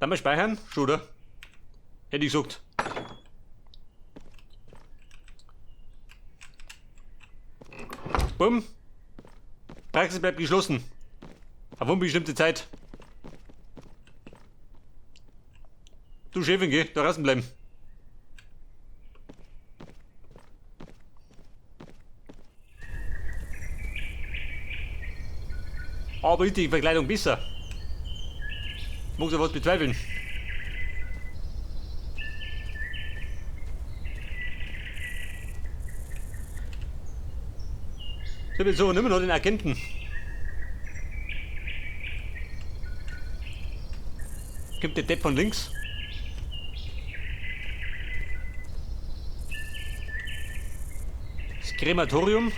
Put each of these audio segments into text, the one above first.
Dann mal speichern, schon, oder? Hätte ich gesagt. Bumm. Praxis bleibt geschlossen. Auf unbestimmte Zeit. Du Chefin, geh, da draußen bleiben. Aber ist die Verkleidung besser? Muss ja was bezweifeln. Ich habe jetzt aber nicht mehr noch den Agenten. Kommt der Depp von links? Das Krematorium.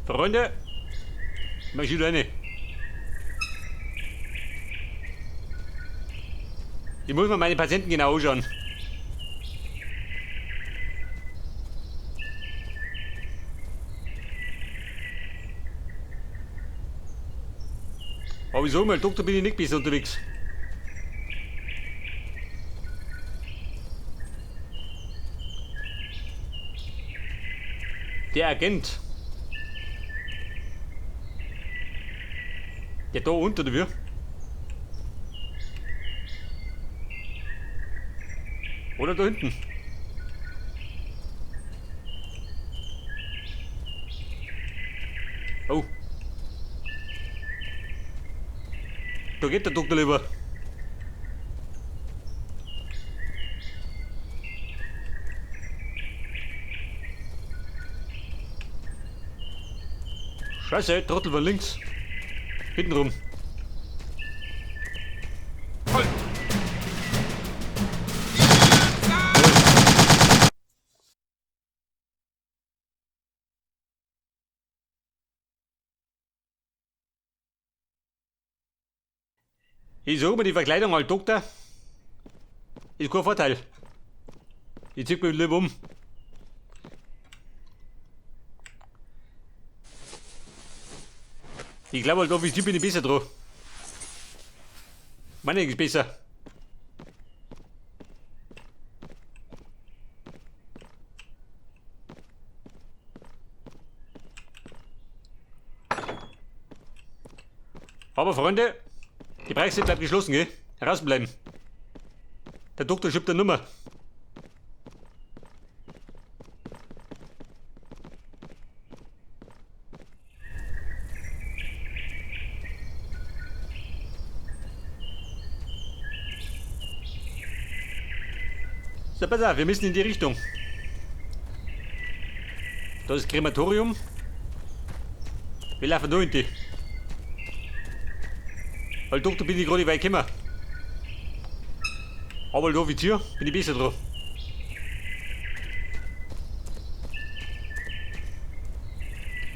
Freunde, marschiert rein. Ich muss mir meine Patienten genau anschauen. Aber ich sag mal, Doktor bin ich nicht besser unterwegs. Der Agent. Der da unter der wir. Oder da hinten. Oh. Da geht der Doktor lieber. Scheiße, Trottel von links. Hinten rum. Halt! Ich sag mir, die Verkleidung als Doktor ist kein Vorteil. Ich zieh mich lieber um. Ich glaube, als Offizier bin ich besser dran. Meine ist besser. Aber Freunde, die Praxis bleibt geschlossen, gell? Herausbleiben. Der Doktor schiebt eine Nummer. So, pass auf, wir müssen in die Richtung. Da ist das Krematorium. Wir laufen da hin. Weil Doktor bin ich gerade weit gekommen. Aber als Offizier bin ich besser dran.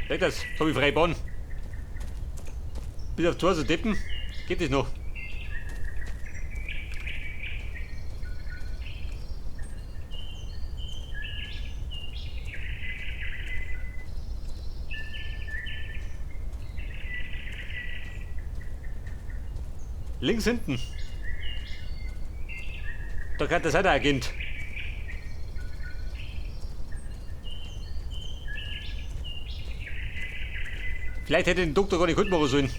Seht das, jetzt hab ich freie Bahn. Bis auf zwei so Deppen geht das noch. Links hinten. Da kann das auch der Agent. Vielleicht hätte den Doktor gar nicht gut machen sollen.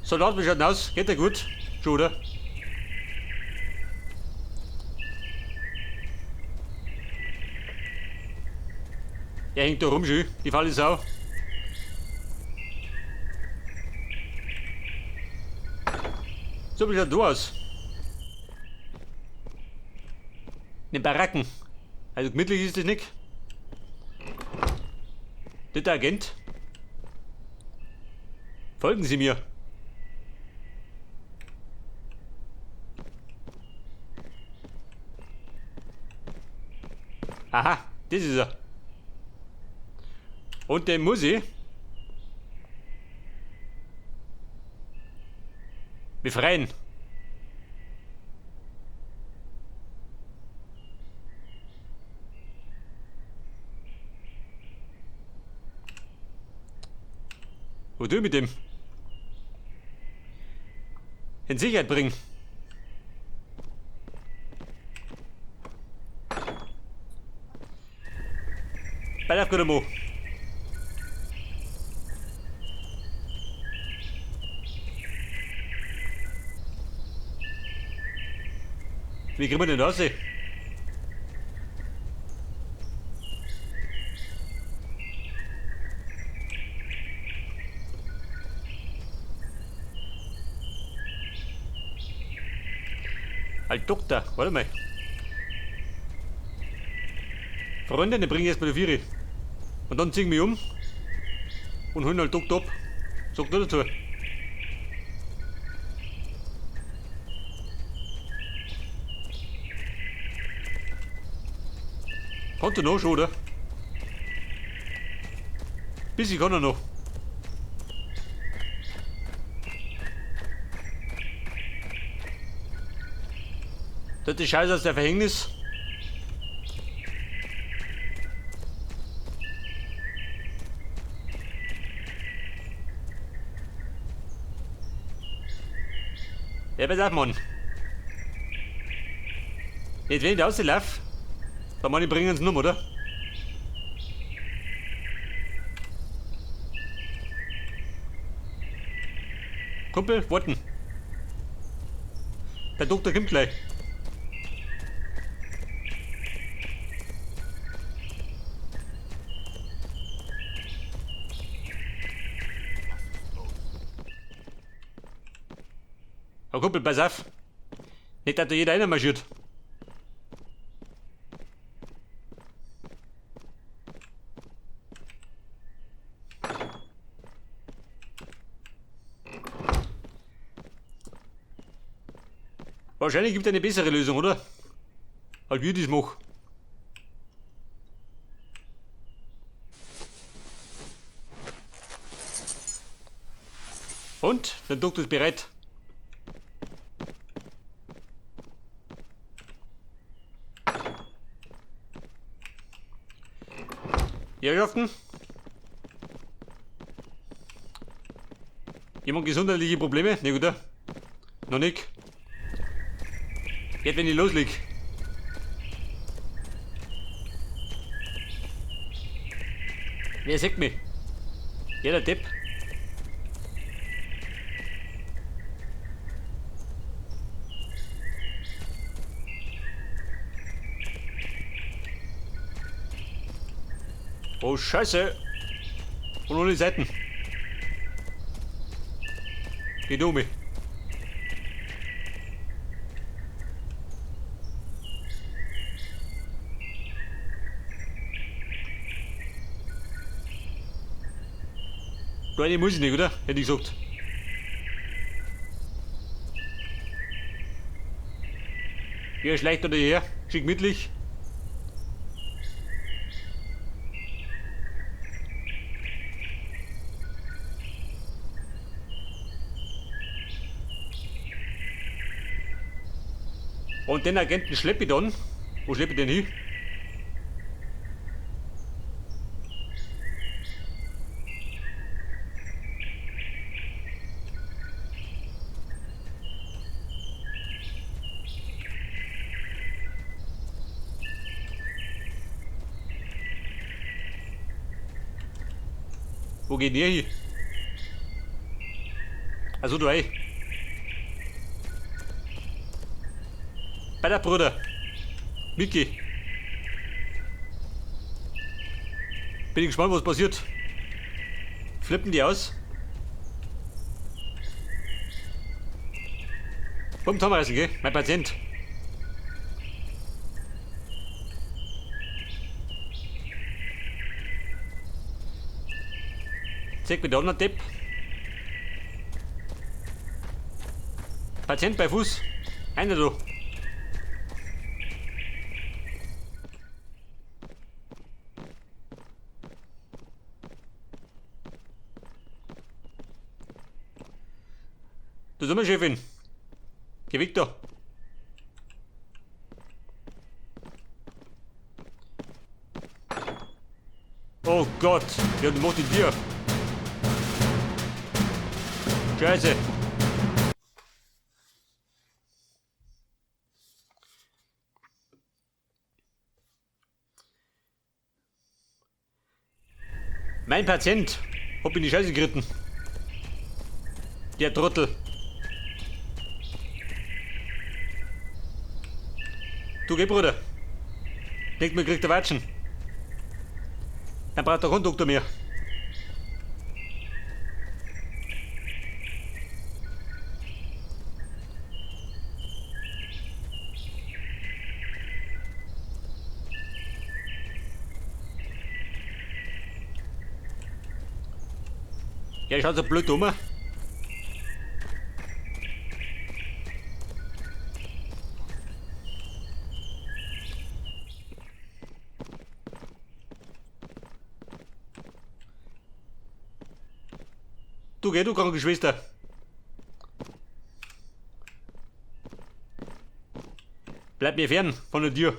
Soldat, wie schaut denn aus? Geht der gut? Schon, oder? Der hängt da rum schön, die faule Sau. So, wie schaut da aus? In den Baracken. Also gemütlich ist das nicht. Das der Agent. Folgen Sie mir. Aha, das ist er. Und den muss ich befreien. Wo du mit dem? In Sicherheit bringen. Bei der Mo. Wie kriegen wir denn raus? Halt Doktor, warte mal. Freunde, den bringe ich erstmal die Viere. Und dann ziehen wir um und holen halt Doktor ab. Sagt nur dazu. Kommt er noch schon, oder? Bisschen kann er noch. Das ist Scheiße aus der Verhängnis. Ja, pass auf, Mann. Jetzt, wenn ich da rauslaufe, dann meine ich, bringen sie um, oder? Kumpel, warten. Der Doktor kommt gleich. Herr Kumpel, pass auf. Nicht, dass da jeder reinmarschiert. Wahrscheinlich gibt es eine bessere Lösung, oder? Als wie ich das mache. Und? Der Doktor ist bereit. Herrschaften? Jemand gesundheitliche Probleme? Ne, oder? Noch nicht. Jetzt, wenn ich losleg. Wer sieht mich? Jeder Depp. Oh Scheiße! Und ohne Seiten. Geht um mich. Nein, muss ich nicht, oder? Hätte ich gesagt. Wer schleicht da hierher? Schick mitlich. Und den Agenten schleppe ich dann. Wo schleppe ich den hin? Wo geht der hin? Also du ey. Bei der Bruder. Micky. Bin ich gespannt, was passiert. Flippen die aus? Komm, zusammenreißen, gell? Mein Patient. Zeig mir der andere Depp. Patient bei Fuß. Einer da. Was immer, Chefin? Geh weg da. Oh Gott, ja, du machst die dir. Scheiße. Mein Patient hat mich in die Scheiße geritten. Der Trottel. Du geh, Bruder. Denkt mir, kriegt der Watschen. Dann braucht der keinen Doktor mehr. Ja, schaut so blöd um. Du geh, du kranke Schwester. Bleib mir fern von der Tür.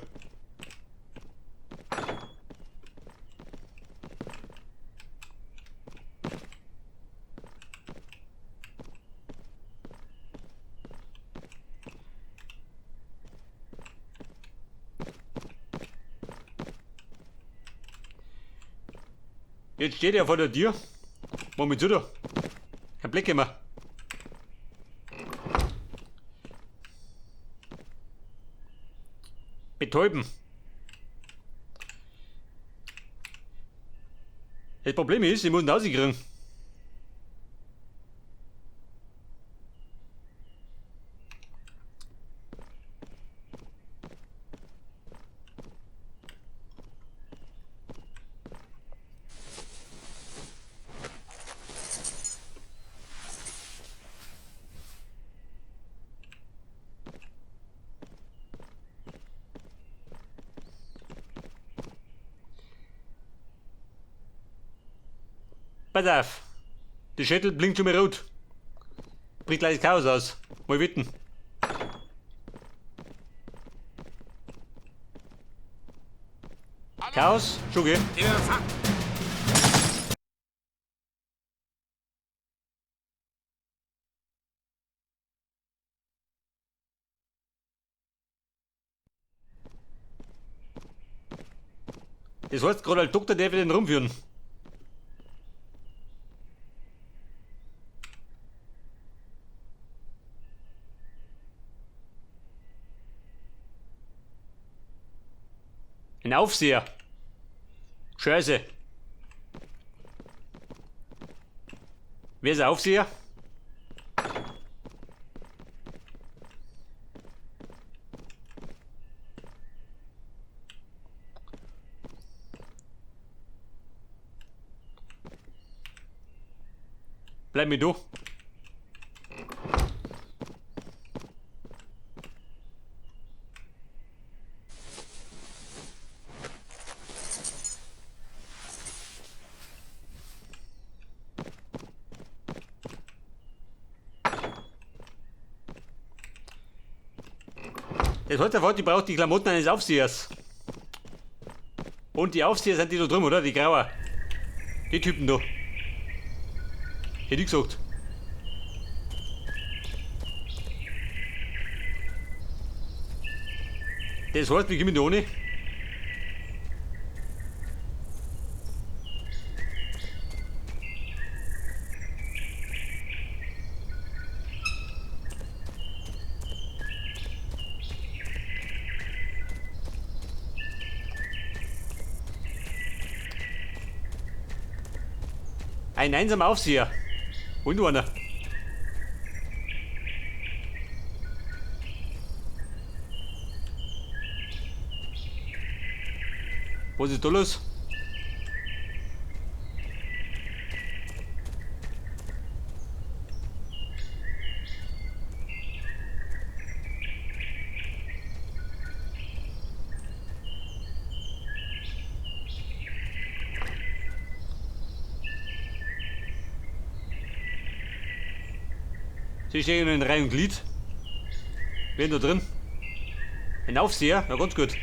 Jetzt steht er vor der Tür. Mach mich zu da. Kein Blick immer. Betäuben. Das Problem ist, ich muss ihn rauskriegen. Pass auf. Die Schädel blinkt schon mal rot. Bricht gleich das Chaos aus. Mal wetten. Chaos? Schon gell? Das heißt, gerade als Doktor darf ich den rumführen. Ein Aufseher. Scheiße. Wer ist der Aufseher? Bleib mir du. Das heißt einfach, die braucht die Klamotten eines Aufsehers. Und die Aufseher sind die da drüben, oder? Die Grauer. Die Typen da. Hätte ich gesagt. Das heißt, wir kommen da ohne. Ein einsamer Aufseher. Und nur einer. Was ist da los? Die stehen in Reihe und Glied. Wer da drin? Ein Aufseher? Na ganz gut.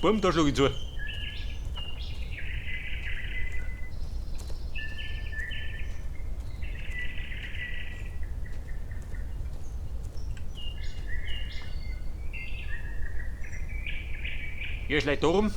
Bumm, da schlug ich zu. Hier schlägt da rum.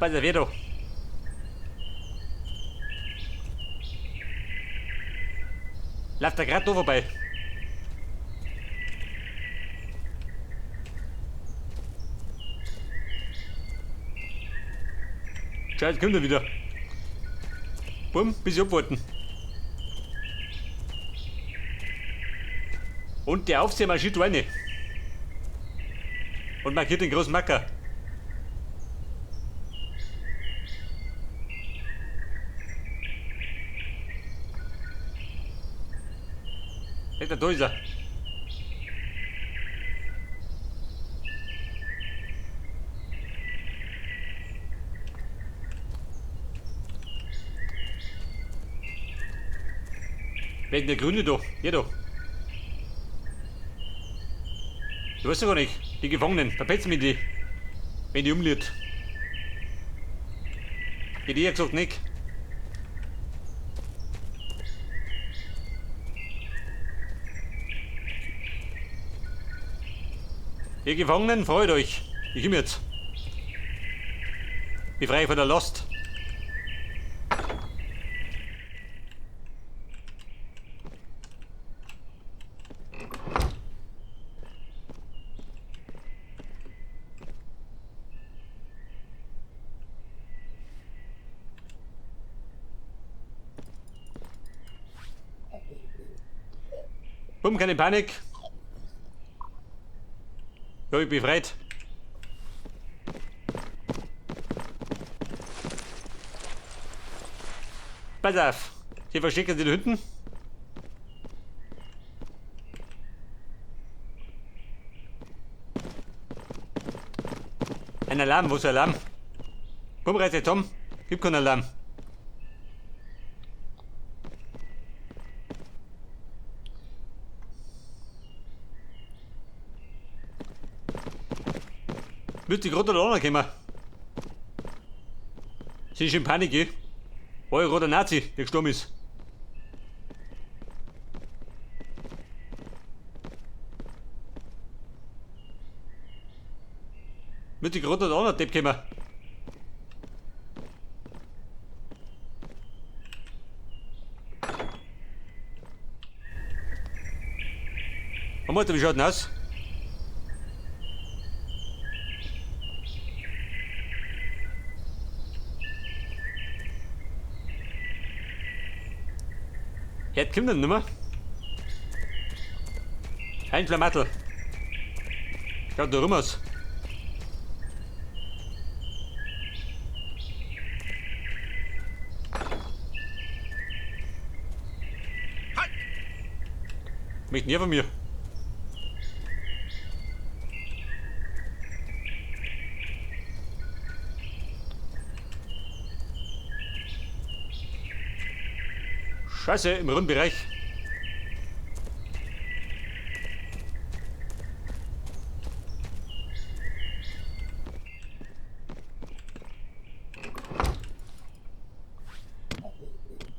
Pass auf, da. Läuft da grad da vorbei. Schau, jetzt kommt er wieder. Bumm, bis abwarten. Und der Aufseher marschiert rein. Und markiert den großen Macker. Da ist er. Wer ist denn der Grüne da? Hier da. Du weißt ja gar nicht. Die Gefangenen. Verpetzen mich die. Wenn die umliert. Hätte ich ja gesagt nicht. Ihr Gefangenen, freut euch. Ich komm jetzt. Befreie von der Last. Bumm, keine Panik. Ja, ich bin befreit. Pass auf, hier verstecken sie da hinten. Ein Alarm, wo ist der Alarm? Komm, reiß dich zusammen. Gib keinen Alarm. Müsste ich gerade da kommen. Sie ist in Panik, eh? War ja gerade ein Nazi, der gestorben ist. Müsste ich gerade da Depp kommen. Alter, wie schaut denn aus? Jetzt kommt er nicht mehr. Ein Schlamassel. Schaut da rum aus. Halt! Möchte nie von mir. Scheiße, im Rundbereich.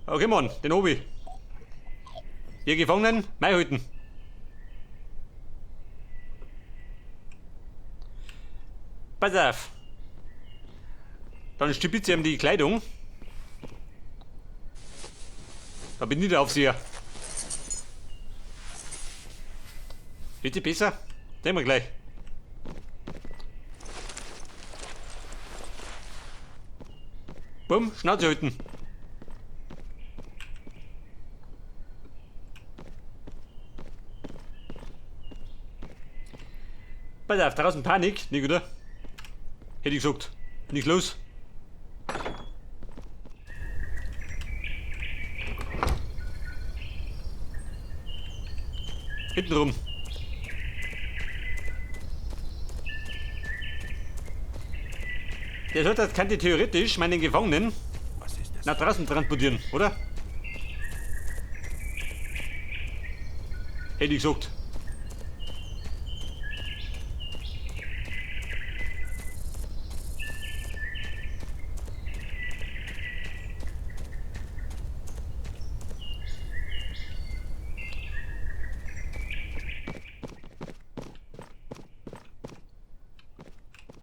Okay, Mann, den Obi. Ihr Gefangenen, mei halten. Pass auf. Dann stibitze ich ihm die Kleidung. Da bin ich der Aufseher. Wird die besser? Sehen wir gleich. Bumm, Schnauze halten. Pass auf, draußen Panik, nicht, oder? Hätte ich gesagt. Nicht los. Hinten rum. Der Soldat könnte theoretisch meinen Gefangenen Was ist das? nach draußen transportieren, oder? Hätte ich gesagt.